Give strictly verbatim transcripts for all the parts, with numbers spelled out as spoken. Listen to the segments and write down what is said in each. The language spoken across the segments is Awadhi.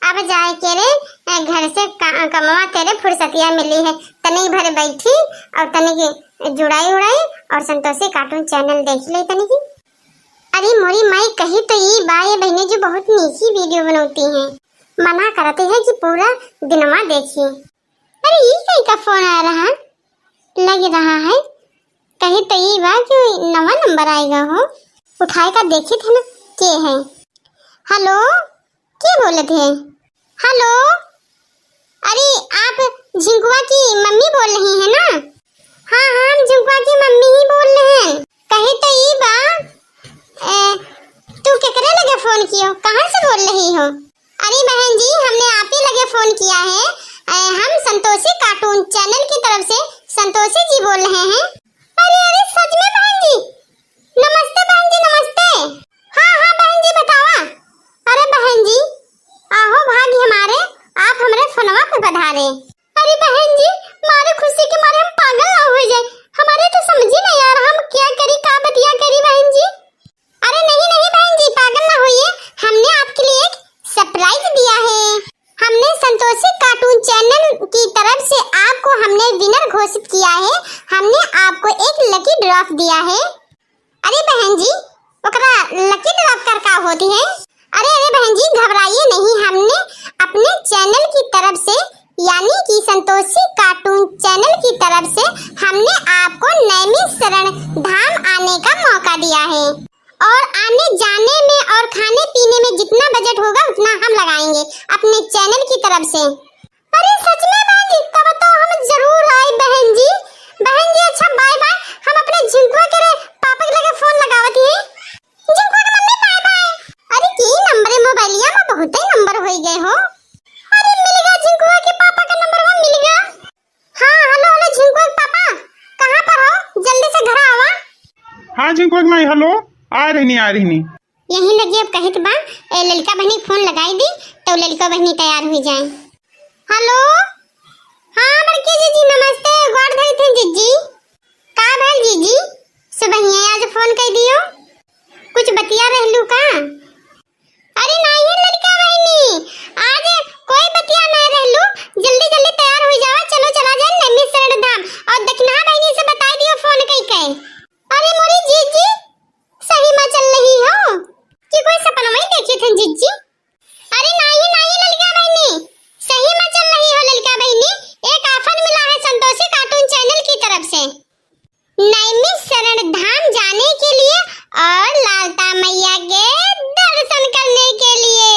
अब जाए के रे, अ, घर से का-, कमवा तेरे फुर्सतिया मिली है, तनिक भर बैठी और तनिक जुड़ाई उड़ाई और संतोषी cartoon channel देख ले तनिक। अरे मोरी माई, कही तो ई बा ये बहिनी जो बहुत नीकी video बनौती हैं, मना करते हैं कि पूरा दिनवा देखी। अरे ई कहीं का फोन आ रहा, लग रहा है कहीं तो ई बा कि नवा नंबर आएगा हो, उठाए का देखी थे ना के है। हेलो, के बोलत है? हेलो, अरे आप झिंकुआ की मम्मी बोल रही हैं ना? हाँ हाँ, हम झिंकुआ की मम्मी ही बोल रहे हैं। कहे तो ई बा, ए, तू केकरे लगे फोन कियो, कहाँ से बोल रही हो? अरे बहन जी, हमने आप ही लगे फोन किया है। ए, हम संतोषी cartoon channel की तरफ से संतोषी जी बोल रहे हैं। अरे अरे, सच में बहन जी? नमस्ते बहन जी, नमस्ते। हाँ हाँ बहन जी, बतावा। अरे बहन जी, आहो भाग्य हमारे, आप हमरे फोनवा पे पधारे। अरे बहन जी, मारे खुशी के मारे हम पागल ना हो जाए, हमारे तो समझ ही नहीं आ रहा हम क्या करी, का बतिया करी बहन जी। अरे नहीं नहीं बहन जी, पागल ना होइए, हमने आपके लिए एक surprise दिया है। हमने संतोषी cartoon channel की तरफ से आपको हमने winner घोषित किया है। हमने आपको एक lucky draw दिया है। अरे बहन जी, ओकरा lucky draw कर का होती है? अरे अरे बहन जी, घबराइए नहीं, हमने अपने channel की तरफ से, यानी कि संतोषी cartoon channel की तरफ से हमने आपको नैमिषारण्य धाम आने का मौका दिया है। और आने जाने में और खाने पीने में जितना budget होगा उतना हम लगाएंगे अपने channel की तरफ से। अरे सच में बहन जी, तब तो हम जरूर आए बहन जी। बहन जी अच्छा bye bye, हम अपने झिंकुआ के रे पापा के लगे फोन लगावत ही। झिंकुआ के मम्मी bye bye। अरे की नंबर है मोबाइलिया में, बहुते नंबर हो गए हो। अरे मिल गया झिंकुआ के पापा का नंबर, वो मिल गया। हाँ, हेलो, हेलो, झिंकुआ के पापा, कहाँ पर हो? जल्दी से घर आवा। हाँ, झिंकुआ के माई, हेलो, आ रहनी, आ रहनी। यही लगी अब कहित बा, ए, ललिका बहनी के फोन लगाई दी, तो ललिका बहनी तैयार हुई जाए। हेलो, हाँ, बड़की जीजी, नमस्ते, गोड़ धरी थे जीजी। का भल जीजी, सुबहिया आज फोन कर दियो, कुछ बतिया रहलू का? अरे नाहीं ललिका बहिनी, आज कोई बतिया नाहीं रहलू, जल्दी जल्दी तैयार हुई जावा, चलो चला जाए नैमिषारण्य धाम। और दखिनहा बहिनी से बताई दियो फोन कई के। अरे मोरी जीजी, सही में चल रही हो कि कोई सपना में देखी थे जीजी? अरे नाहीं नाहीं ललिका बहिनी, सही में चल रही हो ललिका बहिनी, एक offer मिला है संतोषी cartoon channel की तरफ से। नैमिषारण्य धाम जाने के लिए और लालता मैया के दर्शन करने के लिए।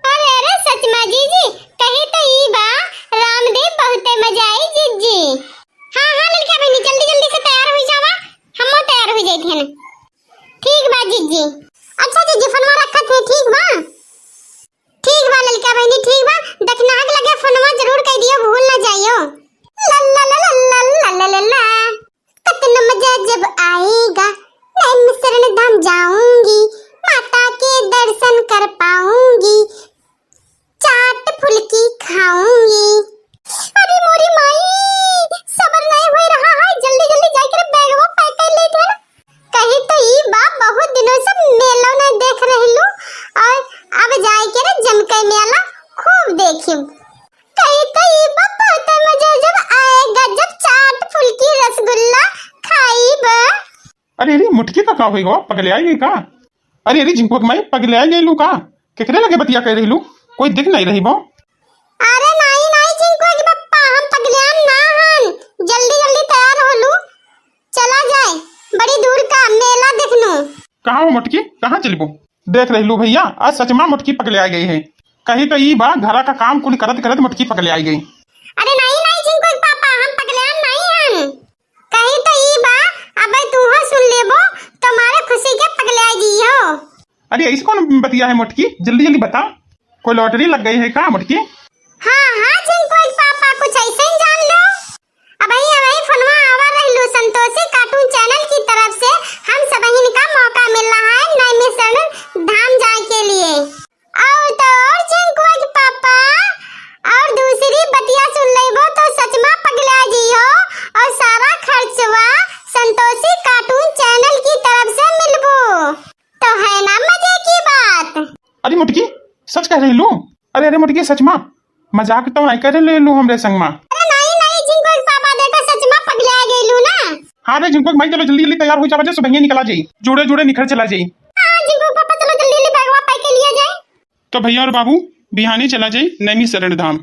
अरे अरे सच में जीजी, कही तो ई बा रामदेव बहुते मजा आई जीजी। हाँ हाँ ललिका बहिनी, जल्दी जल्दी से तैयार हुई जावा, हमो तैयार हुई जाइत हन। ठीक बा जीजी। अच्छा जीजी, फोनवा रखत है, ठीक बा? ठीक बा ललिका बहिनी, ठीक बा। दखिनहा के लगे फोनवा जरूर कई दियो, भूल ना जाइयो। ला ला ला ला ला ला ला ला। कितना मजा जब आएगा, नैमिषारण्य धाम जाऊंगी, माता के दर्शन कर पाऊंगी, चाट फुल्की खाऊंगी। अरे मोरी माई, सबर नहीं हो रहा है, जल्दी जल्दी जाकर बैगवा pack कर लेते हैं। कही तो ई बा बहुत दिनों से मेलो न देख रहलू और अब जाए के रे जमके मेला खूब देखिब। कही तो ई बा बहुत मजा जब आएगा जब चाट फुल्की रसगुल्ला खाइब। अरे अरे मुटकी का का होई गो, पगले आई गई का? अरे अरे झिंकुआ के माई पगले आई गई लू का? केकरे लगे बतिया कर रहलू? कोई दिख नहीं रही बो। अरे नाई नाई झिंकुआ के पप्पा, हम पगलियान ना हन, जल्दी जल्दी तैयार होलू। चला जाए, बड़ी दूर का मेला देखनू। कहाँ हो मोटकी, कहाँ चलबो? देख रहलू भैया, आज सच में मोटकी पगले आ गई है। कही तो ई बा घरा का काम कुल करत करत मोटकी पगले आ गई। अरे नाई नाई झिंकू के पापा, हम पगले नाई हन। कही तो ई बा, अब तू हो सुन लेबो, तुम्हारे खुशी के पगले आ गई हो। अरे ऐसे कौन बतिया है मोटकी, जल्दी जल्दी बता, कोई lottery लग गई है का मोटकी? हाँ हाँ झिंकू के पापा, कुछ ऐसे ही जान लो। अबही अबही फोनवा आवा रहलू संतोषी cartoon channel की तरफ से, हम सबहिन का मौका मिल रहा है नैमिषारण्य धाम जाए के लिए। और तो और झिंकुआ के पापा, और दूसरी बतिया सुन लेबो तो सच में पगला जी हो, और सारा खर्चवा संतोषी cartoon channel की तरफ से मिलबो। तो है ना मजे की बात? अरे मोटकी, सच कह रहलू? अरे अरे मोटकी, सच मा? मजाक तो नाहीं करे लेलू हमरे संग मा। अरे नाहीं नाहीं झिंकू के पापा, देखा सच मा पगला गइलू ना। हाँ रे झिंकू के माई, चलो जल्दी जल्दी तैयार होइ जावा जे, सुबहिये निकला जाई, जोड़े जोड़े निखर चला जाई। हाँ झिंकू के पापा, चलो जल्दी जल्दी बैगवा pack के लिया जाए। तो भइया और बाबू, बिहाने चला जाई नैमिषारण्य धाम।